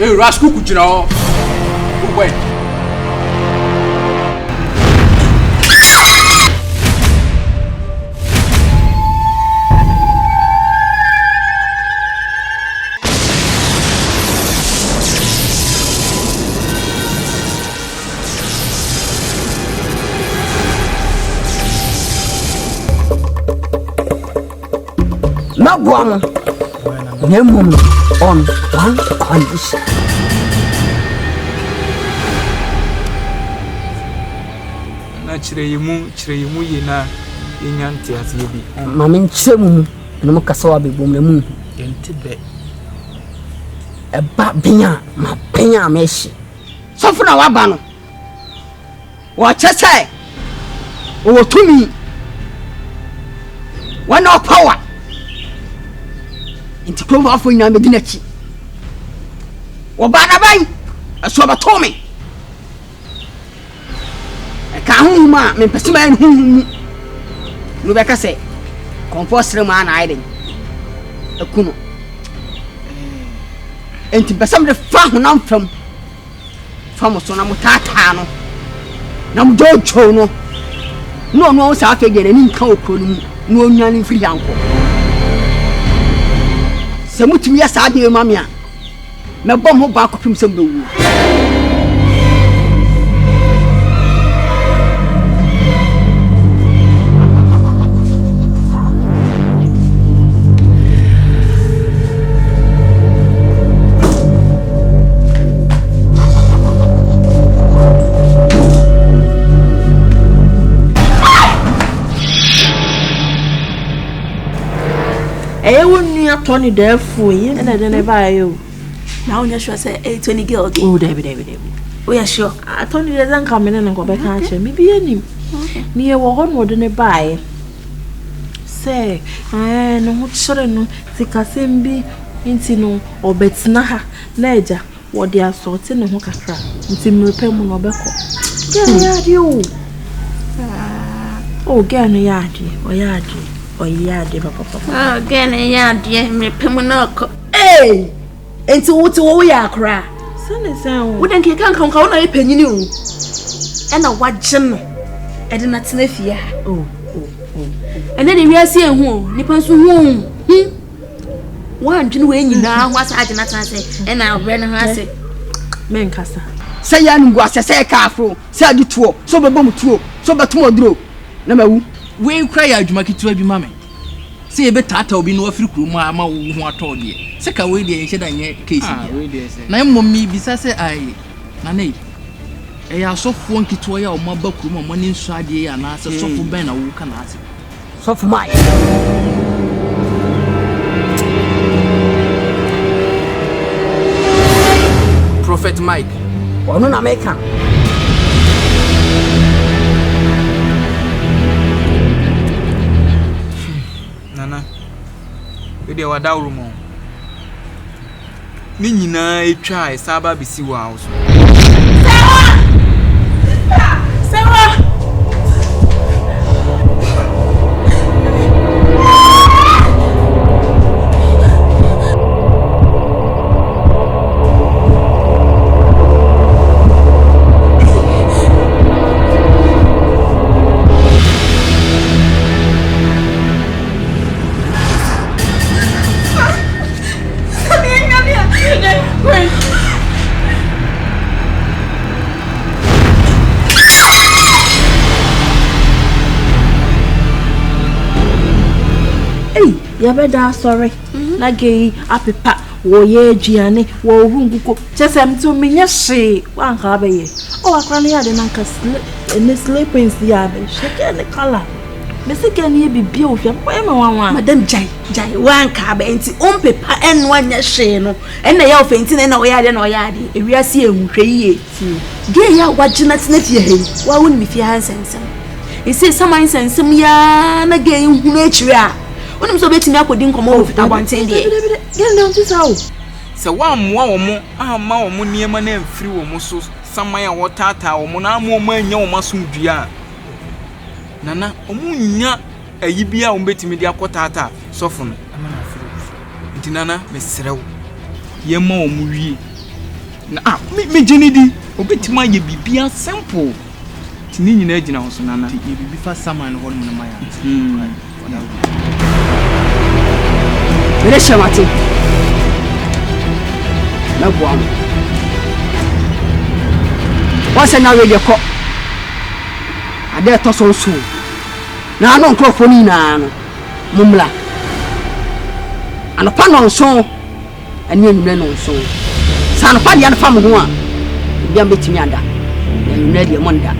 Hey, Ras Kuku gyina hɔ. Wobɛn. Mɛboa mo, na mmom no, on one condition. Na kyerɛ yɛn mu, kyerɛ yɛn mu yie na yɛnya nteaseɛ bi. Ma menkyerɛ mo mu, na mo kasa wɔ abɛbom na monhu. Yɛnte bɛ. Ɛba ben a, ma ben a mehye. Sɔfo na waba no, wɔkyɛ sɛ ɔwɔ tumi, wɔn na ɔpower, nti kurom hɔfoɔ nyinaa bɛdi n'akyi. Wɔbaa n'aban, ɛso ɔbɛtoo me. Ɛka honhom a mempɛ sɛ mɛyɛ no honhom mu. Na wobɛka sɛ kɔmfoɔ sere mu a na ayɛ den aku no. Enti mpɛ sɛ mede fa honam fam fa mo so na motaataa no na modwoodwoo no na ɔno ahu sɛ afei deɛ n'ani nka wɔ kuro no mu na ɔnwane mfiri ha nkɔ. Sɛ motumi yɛ saa adeɛ ma me a, mɛbɔ mo ho ban kɔpem sɛ mobɛwuo. Ɛyɛ wo nua Tony dɛɛfoɔ yi ɛna ɛde ne baeɛ o. Na wonyɛ sure sɛ ɛyɛ Tony girl de? Oh dabi dabi dabi. Woyɛ sure? Ah Tony deɛ sɛ nka me ne no nkɔbɛka akyerɛ me bi anim. Ne yɛ wɔ hɔ na ɔde ne baeɛ sɛ ɛɛ ne ho kyere no sikasɛm bi nti no ɔbɛtena ha na agya wɔde asɔɔte ne ho kakra nti mmerɛ pɛ mu no ɔbɛkɔ. Girl no yɛ adeɛ o. Oh girl no yɛ adeɛ ɔyɛ adeɛ ɔyɛ adeɛ papapapa. Oh girl no yɛ adeɛ mmerɛ pɛ mu na ɔkɔ. Hey! Enti wo te wo yɛ akora. Sɛne sɛn o. Wo de nka nka nka wo na yɛ panyini o. Ɛna wagye no ɛde na tena fie ha. Oh oh oh. Ɛnɛ de wiase ehu o, nipa nso hu o. Hu. Woandwene wei nyinaa ho asa agye na tena ase ɛna ɔbrɛ ne ho ase. Menkasa. Sɛ yɛ animguaseɛ, sɛ yɛ kaafo, sɛ ade tuo, sɛ ɔbɛbɔ mo tuo, sɛ ɔbɛto mo aduro, na mawu. Wei koraa yɛ adwuma ketewa bi ma me. Sɛ yɛbɛtaataa obi na wafiri kurom ha ama wo ho atɔ wo deɛ, sɛ ka wei deɛ yɛnhyɛ da nyɛ case biara. Na mmom mebisa sɛ ae, Nana ei, ɛyɛ asɔfoɔ nketewa yi a wɔaba kurom a wɔn ani nsɔ adeɛ yi anaasɛ sɔfo bɛn na woka n'asɛm? Sɔfo Mike. Prophet Mike. Ɔno na meka. Nana, wei deɛ wadaworo ma wo. Ne nyinaa atwa a ɛsan ba abɛsi wɔ awo so. Sɛwa! Sɛwa! Ei, yɛbɛda asɔre na gay apepa wɔyɛ aduane wɔhohoro nkukuo kyɛ sɛ nti menyɛ hwee wanka abɛyɛ ɔ akora no yɛ ade na nka ne sleepings yɛ abɛhwɛ kɛ ne kala mesi kɛ ne yɛ bibia ofia papa yɛ me nwanwa. Madam gyae gyae wanka abɛ nti ompepa ɛnoa nyɛ hwee no ɛna ɛyɛ ɔfɛ nti na ɛna ɔyɛ adeɛ na ɔyɛ adeɛ ewiase ehu hwɛ yie gay a wagyina tena fie ha yi wa wo nim fie ha nsɛnsɛm ese saman nsɛnsɛm yaa na gay hunu akyire a wonim sɛ obetumi akɔdi nkɔmmɔ wɔ abɔnten deɛ. Gay no nti saa o. Sɛ woammoa wɔn amma wɔn nneɛma no amfiri wɔn so saman a wɔtaataa wɔn no amma wɔn annya wɔn asomdwoeɛ a, Nana, wɔnnya ayi bi a wɔbɛtumi de akɔtaataa sɔfo no. Nti Nana, mesrɛ wo, yɛmma wɔn wie. Na ah me megye no di obetumi ayɛ biribiara simple nti ne nyinaa gyina wo so Nana. Nti yɛ biribi fa saman no hɔ nom no ma yɛn ansa. Mede hyɛ mate. Mɛboa mo. Wɔn sɛ na wei deɛ kɔ. Adeɛ ɛtɔ so nson. Na ano nkurɔfoɔ no nyinaa no, mommra. Anɔpa nnɔnson. Ɛne anwummerɛ nnɔnson. Sɛ anɔpa deɛ no fa mo ho a, ebia mobɛtumi ada, na anwummerɛ deɛ monnda.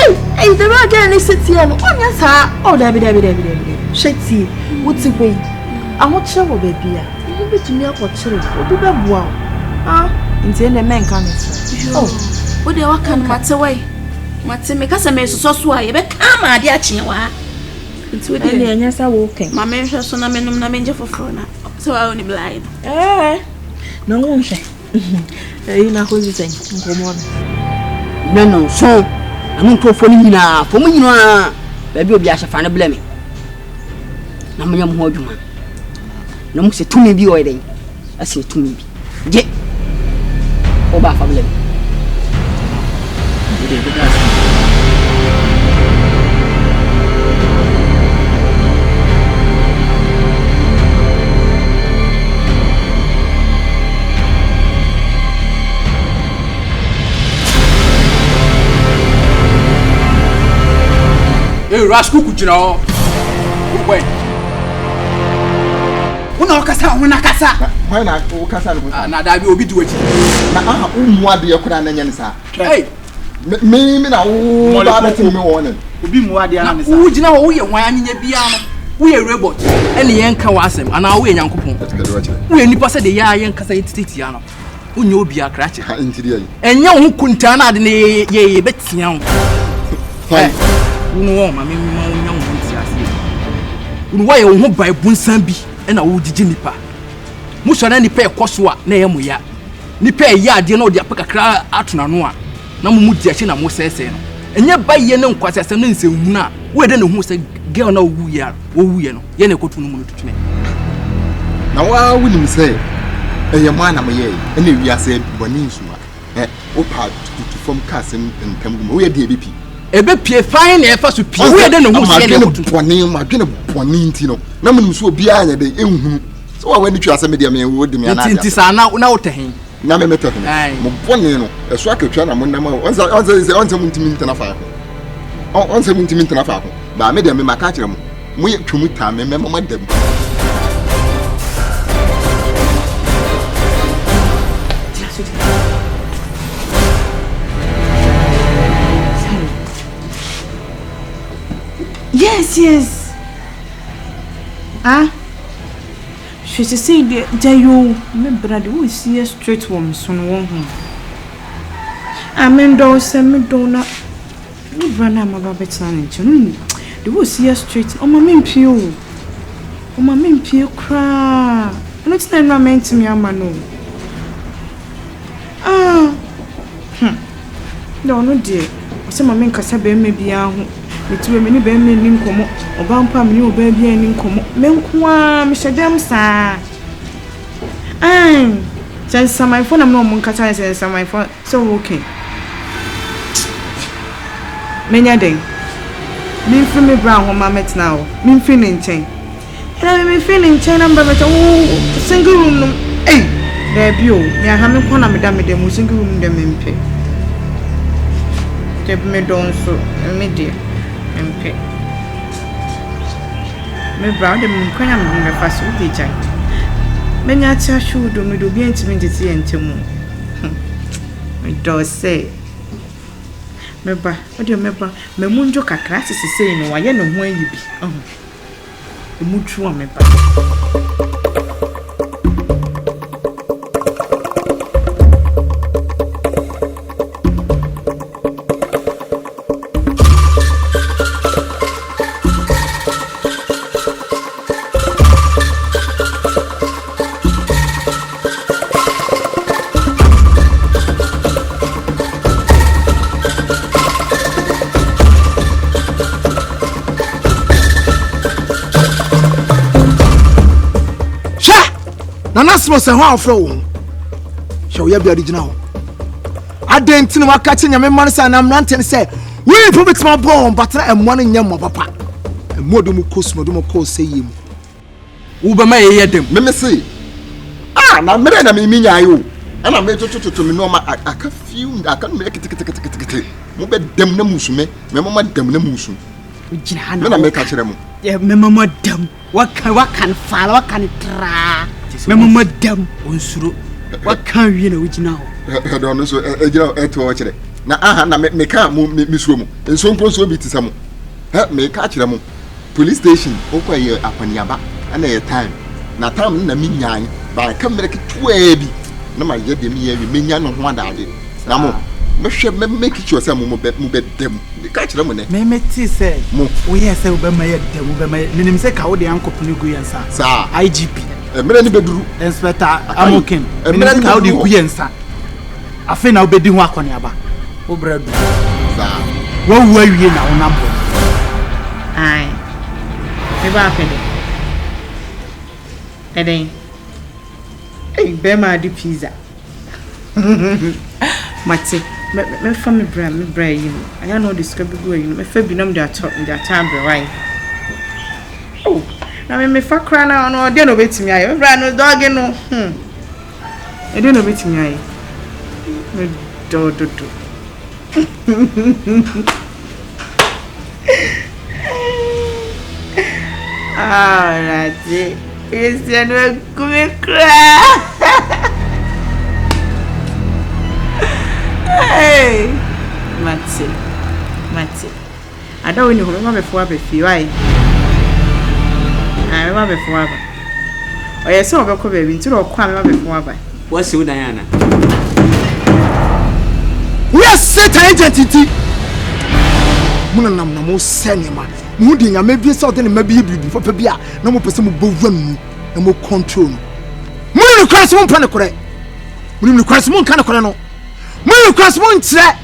Ei, ei, the way girl ne si teɛ no, ɔnyɛ saa. Oh, dabi, dabi, dabi, dabi, dabi. Hwɛ tie, wote hɔ yi, ahokyerɛ wɔ baabi a, wo ho bɛtumi akɔkyere wo, obi bɛboa wo. Ah, nti ɛnna mɛnka ne saa. Oh, wo deɛ waka no, mate wai. Mate, meka sɛ mesosɔ so a, yɛbɛka ama adeɛ akyeɛ wɔ ha. Nti wo deɛ. Ɛnna ɛnyɛ sɛ wokɛn. Ma menhwɛ so na menom na mengye foforɔ na. Sɛ wa onim line no. Ɛɛ na wo nhwɛ. Ɛyi na kosi sɛn nkɔmɔ no. Nnɛ nnɔnson na mo nkurɔfoɔ no nyinaa, fa mo nyinaa baabi a obiara hyɛ fa no brɛ me na monyɛ mo ho adwuma. Na mo sɛ tumi bi ɔyɛ dɛn ɛsene tumi bi. Gye wo ba fa brɛ me. Hey, Raskuku gyina hɔ. Wobɛn. Wo na ɔkasa ho na kasa. Hwan na wokasa ne ho saa? Na daabi obi di w'akyi. Na aha wommu adeɛ koraa na nyɛ ne saa. Hey. Me me na wo ba bɛte me wɔ ne. Obi mmu adeɛ na ne saa. Wo gyina hɔ woyɛ hwan anyenya biara no woyɛ robot ɛne yɛn ka w'asɛm anaa woyɛ Nyankopɔn. Woyɛ nipa sɛ de yɛ a yɛn kasa yɛ tititia no. Wonyɛ obi akrakye. Ha nti deɛ yi. Ɛnyɛ wo ho kuntaa na ade no yɛ yɛ yɛbɛtia wo. Hwan? Wo no wɔn ma me ma wo nya wo ho nteaseɛ. Wo no woayɛ wo ho bae bunsan bi ɛna wogyegye nipa. Mo sɔre na nipa ɛkɔ so a na ɛyɛ mo ya. Nipa ɛyɛ adeɛ na ɔde apɛ kakra ato n'ano a na mo mu di akyi na mo sɛɛsɛɛ no. Ɛnyɛ bayie ne nkwaseasɛm ne nsɛnhunu a woyɛ dɛ na ohuu sɛ girl no a owuiɛ a owuiɛ no yɛ na ɛkɔto no mu no to twene. Na wo ara wonim sɛ ɛyɛ mo ara na moyɛe, ɛna wiase bɔne nsuma. Ɛ, wopɛ a tutu fam ka asɛm ntam gu mu. Woyɛ deɛ ɛbɛpie. Ɛbɛpie, fan na ɛfa so pie. Woyɛ dɛ na ohuu sɛ yɛ na ɛkɔto. Bɔne, mo adwene bɔne nti no, na monim sɛ obiara nyɛ dɛn, ɛnhunu. Sɛ wo a w'ani tua sɛ me deɛ me, wode me anaa Nti, nti saa na, na wotɛ he? Na me metɛ hene. Mo bɔne no, ɛso akatua na monam a, ɔnsɛ, ɔnsɛ, ɔnsɛ montumi ntena faako. Ɔnsɛ montumi ntena faako. Baa me deɛ me maka akyerɛ mo, moyɛ twam taa me, mɛma moada mu. Yes, yes. Ah. Hwɛ sesei deɛ gyae oo me bra deɛ wo si yɛ straight wɔ me so no wo ho ah me ndɔ wo sɛ me dɔ wo na me bra no a maba bɛtena ne nkyɛn no deɛ wo si yɛ straight ɔma me mpie oo ɔma me mpie koraa ɛno ti na ɛno a mɛntumi ama no oo ah hmm. Na ɔno deɛ, ɔsɛ ma menkasa barima biara ho. Mete hɔ yi, me ne barima nni nkɔmmɔ. Ɔbaa mpo a, me ne ɔbaa biara nni nkɔmmɔ. Me nko ara, mehyɛ dɛm saa. Aane, sɛ nsamanfoɔ na me ne wɔn nkasa ne sɛ nsamanfoɔ sɛ wɔreka yi. Mɛnya dɛn? Memfiri me bra ho ma mɛtena hɔ. Memfiri ne nkyɛn. Ɛna me mefiri ne nkyɛn na meba bɛtɛ wo single room no ei daabi o me aha me nko na meda me dɛm o single room deɛ mempɛ dabi medɔ nso me deɛ mempɛ me bra wode me kwan a mede bɛfa so wode gyae manya ate ahwe wo dɔ me de obi antumi ntete yɛn ntam o medɔ sɛ mɛba wode mɛba mamu ndwo kakra asese sei no wayɛ ne ho ayi bi ɔho Emu twe a mɛba. Hwɛ! Nana Smith sɛ hɔ a wɔfrɛ wo ho. Hwɛ wo yɛbea de gyina hɔ. Adɛn nti na waka kyerɛ Nyame mma no sɛ anaa mmeranteɛ no sɛ wei mpo bɛtumi aboa wɔn but na mmoa no nyɛ mmoa papa. Mmoa de wɔn kɔ sum, de wɔn kɔ ɔsɛeɛ mu. Wobɛma yei yɛ dɛm. Meme se, ah, na mmerɛ na me menyae o, ɛna metotototo me nneɛma aka few, aka mmerɛ keteketeketekete, mobɛ dɛm na musu me, mɛma mo adam na musu. Wogyina ha na Me na meka kyerɛ mo. Mɛma mo adam. Waka waka no faala waka no traa. Mɛma mo adam. Onsuro. Waka wie na wogyina hɔ. Ɛdɔ no nso ɛgyina ɛte hɔ kyerɛ. Na aha na meka mo mesuro mo. Nsonkronsuo bi te sɛ mo. Hɛ meka kyerɛ mo. Police station wokɔ ɛyɛ akɔneaba ɛna ɛyɛ time na time no na me nyae ba ɛka mmerɛ ketewaa bi na ma yɛ deɛ meyɛ awie menya no ho adaagye na mo mɛhwɛ mɛ make sure sɛ mo mo bɛ mo bɛ da mu meka kyerɛ mo nɛ. Me me te sɛ mo woyɛ sɛ wobɛma yɛ da mu bɛma yɛ menim sɛ ka wode ankɔpene gu yɛn nsa saa IGP mmerɛ no bɛduru Inspector Amokin menim sɛ ka wode gu yɛn nsa. Afei na wobɛdi ho akɔneaba. Wo berɛ adu. Saa. Woawu awie na wonam hɔ. Ae. Me ba apɛ dɛ. Ɛdɛn? Ei, bɛrima adi pizza. Mate. Mɛ mɛfa me bra me bra yi mu. Ayɛ na ɔde sika bi gu ayi no. Mɛfa bi na mede atɔ mede atɔ abrɛ wae. Oh, na me mefa koraa na ɔno ɔdeɛ na ɔbɛtumi ayɛ. Me bra no dɔge no. Hmm. Ɛdeɛn na ɔbɛtumi ayɛ? Medɔ wo dodo. Awurade, esia no aku me koraa. Hey, mate, mate. Ada wo ni hɔ, mɛma bɛfo aba fie, wai? Ae, mɛma bɛfo aba. Ɔyɛ sɛ ɔbɛkɔ baabi, nti na ɔkɔ a mɛma bɛfo aba. Woasi wo dan ana? Woyɛ Satan agent nti mo nenam na mo sɛ nneɛma mo ho deɛ nyame bi sɛ ɔde ne mma bi yɛ biribi papa bi a na mo pɛ sɛ mo bɔ wura no mu na mo control no mo ne nokorɛ so mo mpɛ nokorɛ mo ne nokorɛ so mo nka nokorɛ no mo ne nokorɛ so mo nkyerɛ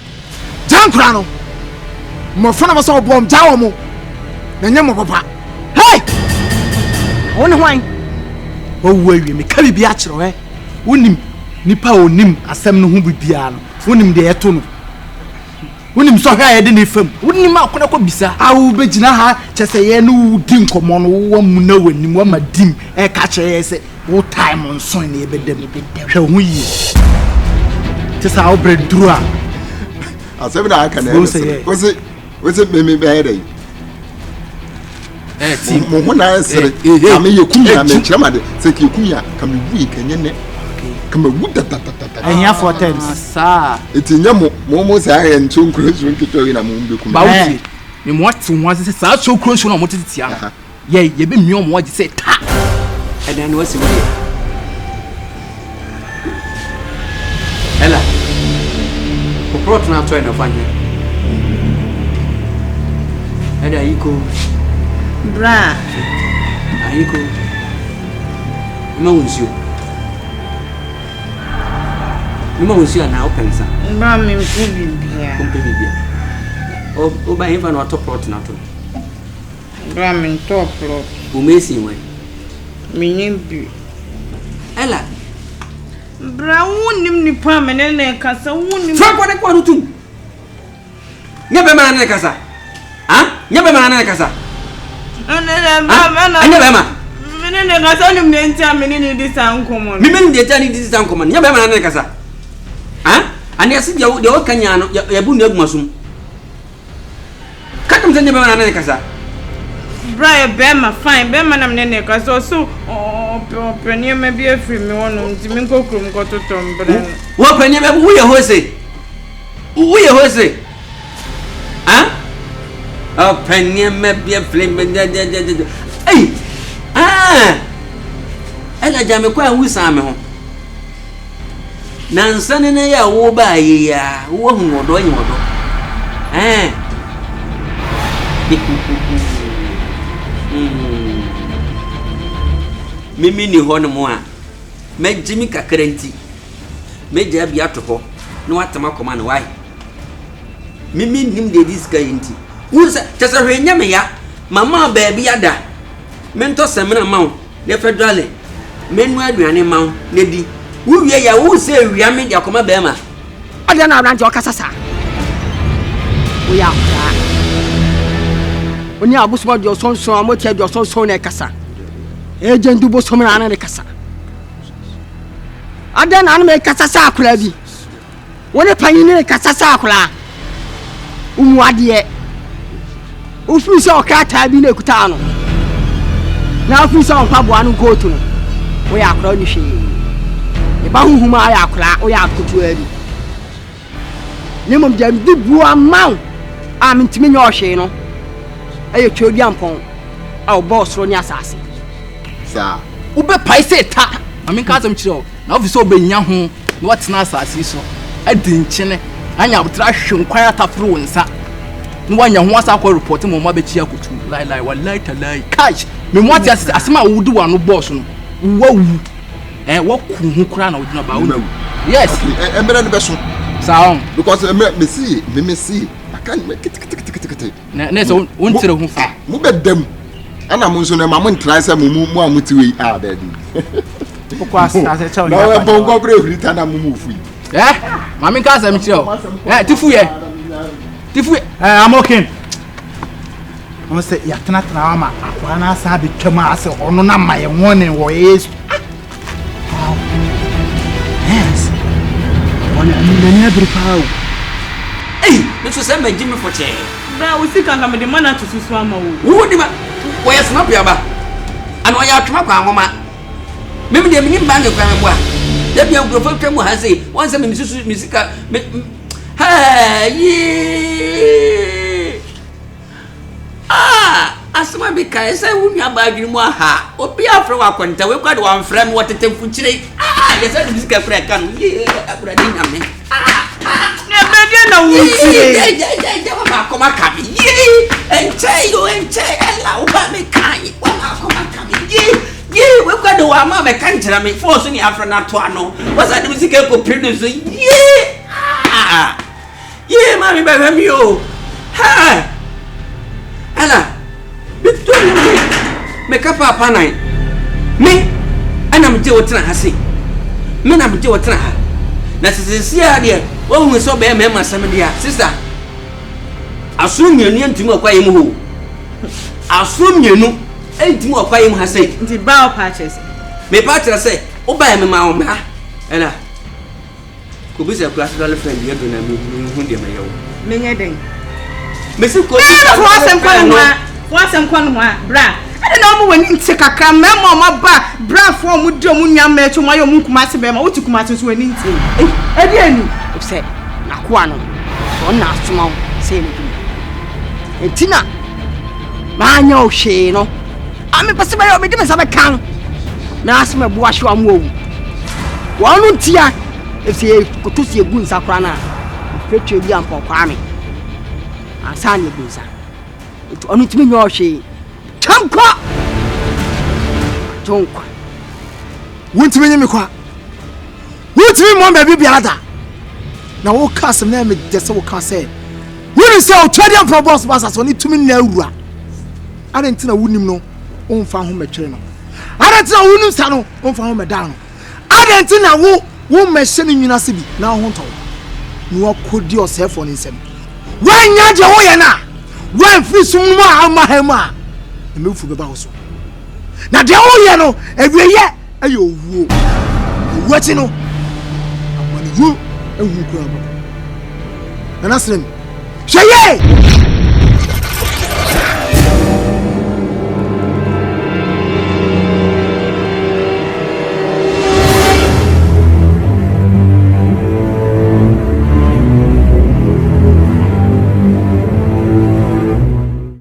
Gyaa nkwadaa no. Mmɔfra na wɔsɛ wɔboa wɔn, gyaa wɔn. Na nyɛ mmɔ papa. Hey! Wo ne hwan? Wawu awie. Meka biribi akyerɛ wo ɛ. Wonim nipa a onim asɛm no ho biribiara no. Wonim deɛ ɛto no. Wonim sɔhwɛ a yɛde ne fam. Wonim a kɔnɛ kɔ bisa. A wobɛgyina ha kyɛ sɛ yɛn ne wo di nkɔmmɔ no wowɔ mu na w'anim wama dim ɛka kyerɛ yɛ sɛ Wo time nso na yɛbɛda mu. Hwɛ wo ho yie. Te sɛ wo berɛ duru a. Asɛm na aka na ɛyɛ sɛ wose wose meme bɛyɛ dɛ. Mo ho na ɛsere na meyɛ kum na mekyerɛ ma de sɛ kɛ kum a ka me wu ka nyɛ nɛ ka ma wu dadadadada. Ahiafoɔ terms. Saa. Eti nyɛ mo mo mo saa yɛ nso nkuro nsuo nketewa yi na mo bɛkum. Ba wotie me mo ate ho ase sɛ saa nsuo kuro nsuo na wɔn tete tia no. Yɛ yɛbɛmia wɔn agye sɛ ta. Ɛdan no wasi wo deɛ. Ella, wo plot no atɔe na fa nyɛ. Ɛda ayiko. Bra. Ayiko. Mema wo nsuo. Mema wo nsuo anaa wopɛ nsa? Bra mempɛ biribiara. Wompɛ biribiara. Woba hefa na watɔ plot no ato no? Bra me ntɔɔ plot. Wo mason wɛn? Me nni bi. Ella. Bra wo nim nipa a me ne ne kasa wo nim. Fa kɔ ne kɔ no tum. Nyɛ bɛma na ne kasa. Ah, nyɛ bɛma na ne kasa. Ɛnyɛ bɛma. Me ne ne kasa nim deɛ nti a me ne ne di saa nkɔmɔ no. Me me nim deɛ nti a ne di saa nkɔmɔ no. Nyɛ bɛma na ne kasa. Ah, ane ase deɛ deɛ ɔka nyaa no yɛ bu nua gu masum. Ka kyerɛ me sɛ nyɛ bɛrima na ne ne kasa. Bra yɛ bɛrima fine bɛrima na me ne ne kasa ɔso ɔpɛ ɔpɛ nneɛma bi afiri me hɔ nom nti me nkɔ kurom nkɔtotɔ mbrɛ no. Wɔpɛ nneɛma bi woyɛ hose woyɛ hose ah ɔpɛ nneɛma bi afiri me dɛdɛdɛdɛ ei ah ɛna gya me kɔ a nwusan me ho. Nansa ne nɛ yi a wo baa yɛ yi a wo ahunu ɔdɔ anya ɔdɔ ɛɛ Mimi ni hɔ nom a mɛgye mi kakra nti mɛgya bi ato hɔ na watam akɔma no wae Mimi nim deɛ di sika yi nti wo sɛ kyɛ sɛ hwee nyɛ me ya mama baabi ada mentɔ sɛmina ma wo Na fa dwale menoa aduane ma wo na di. Wowie yɛ wo sɛ wia me de akɔma bɛrima. Adɛn na aberanteɛ ɔkasa saa? Woyɛ akoraa. Wo ne abosom aduɔsɔnson a mote aduɔsɔnson na ɛkasa. Ɛgye ndu bosom na ano ne kasa. Adɛn na ano mekasa sɛ akoraa bi? Wo ne panyin no rekasa sɛ akwadaa. Womu adeɛ. Wofiri sɛ ɔkrataa bi na ekuta no. Na wofiri sɛ ɔmpaboa no kootu no. Woyɛ akwadaa wonni hwee. Ne ba honhom a woyɛ akwadaa, woyɛ akotoa bi. Na mmom deɛ mede buo ama wo a mentumi nyɛ ɔhwee no ɛyɛ Tweoduampɔn a ɔbɔɔ soro ne asase. Saa. Wobɛpae sɛ ta. Ma menka asɛm kyerɛ wo. Na wofi sɛ wobɛnya ho na woatena asase yi so adi nkyene anya aboterɛ ahwe nkwan atafere wo nsa na woanya ho asa akɔ report ma wɔn abɛkyi akotu lai lai walai talai kai me mu ate ase sɛ asɛm a wode w'ano bɔɔ so no woawu eh woaku ho koraa na wogyina baa wo yes mmerɛ no bɛso saa ɔn because mmerɛ mesi me mesi aka keteketeketekete Na na sɛ wonkyerɛ ho fa. Mo bɛ da mu. Ɛna mo nso no ɛma mo ntra sɛ mo mo a mo ti wei a daabi. Wokɔ asase kyɛw ne akwa. Na mpɔnkɔ kura ehuri ta na mo mu fu yi. Ɛ maame nka asɛm kyerɛ o. Ɛ tifu yɛ. Tifu yɛ. Ɛ amokin. Wɔn sɛ yɛatenatena hɔ ama akwadaa no asan abɛtwam a asɛ ɔno na ma yɛ wɔne wɔ yesu. Wow. Yes. Ɔne n'ani abere paa o. Ei, me nso sɛ magye me fɔkyɛɛ. Bra, wo sika nka mede ma no ato so so ama wo. Wo de ma, wɔyɛ soma aba. Ana ɔyɛ atwoma kwan nwoma. Meme deɛ menim bank kwan meboa. Da bia nkurɔfoɔ atwa mu ha sei, wɔn sɛ me susu me sika, me, hɛɛ, yee. Ah, asɛm a mekae sɛ wo nuabaa adwene mu aha. Obi afrɛ wo akɔnta, wei kora de wamfrɛ me wɔtete mfukyire. Ah, yɛ sɛ de sika kura ɛka no. Yee, awurade nyame. Ah, ah. Ɛbɛdeɛ na wotie. Yee, yee, yee, yee, wama akɔma ka me. Yee, ɛnkyɛ yo, ɛnkyɛ, ɛla wo ba me kae. Wama akɔma ka me. Yee, yee, wei kora de wama mɛka nkyerɛ me. Fɔɔ so ne afrɛ no ato ano. Wɔsa de me sika kɔpiri no so. Yee, ah. Yee maame bɛhwɛ me o hɛɛ ɛna meto ne me meka paapa nan me ɛna megye wo tena ha se me na megye wo tena ha na sesese a deɛ woahunu sɛ ɔbɛyɛ mmarima asɛm deɛ a sista asono mmienu yɛntumi wɔ kwaeɛ mu hɔ asono mmienu ɛntumi wɔ kwaeɛ mu ha sɛ nti baa ɔpa akyerɛ sɛ mepa akyerɛ sɛ wobaeɛ mema wo mmara ɛna Kobisa akuraase dɔle fɛn deɛ do na menhu deɛ mɛyɛ wo. Menyɛ dɛn? Mesi kobisa dɔle fɛn no. Fo asɛm kɔ no ho a, bra. Ɛde na ɔmo w'ani nte kakra mmarima ɔmo aba brafoɔ ɔmo di ɔmo nua mmaa akyi ɔmo ayɛ ɔmo nkumase bɛrima wote kumase nso w'ani nte. Ɛdeɛ ani? Efisɛ n'akoa no, ɔno na asoma wo sɛ yɛ n'adwuma. Enti na manyɛ wo hwee no. A mepɛ sɛ mɛyɛ mede me nsa bɛka no na asɛ mɛbo ahyew ama wawu. Wɔn no ntia efisɛ yɛkoto si egu nsa koraa no a mfɛtwa bi ampa ɔkwaa me ansa na egu nsa. Nti ɔno ntumi nyɛ ɔhwee. Twam kɔ! Agye wo nkwa. Wontumi nye me kwa. Wontumi mmɔ baabi biara da. Na woka asɛm na ɛyɛ me dɛ sɛ woka sɛ wonim sɛ Otwadeɛ mprɛ bɔs ba asase ɔne tumi nna awura. Adɛn nti na wonim no womfa ho mmɛtwere no? Adɛn nti na wonim sa no womfa ho mmɛdaa no? Adɛn nti na wo wommɛhyɛ ne nwunu ase bi na wo ho ntɔ wo na woakɔdi ɔsɛefoɔ no nsam? Woannya deɛ woyɛ no a, woamfiri sum no mu a amma hann mu a, na m'abufuo bɛba wo so. Na deɛ woyɛ no, awieeɛ yɛ owuo. Owuo akyi no, amanehunu ehu koraa bɛba. Nana Slim, hwɛ yie!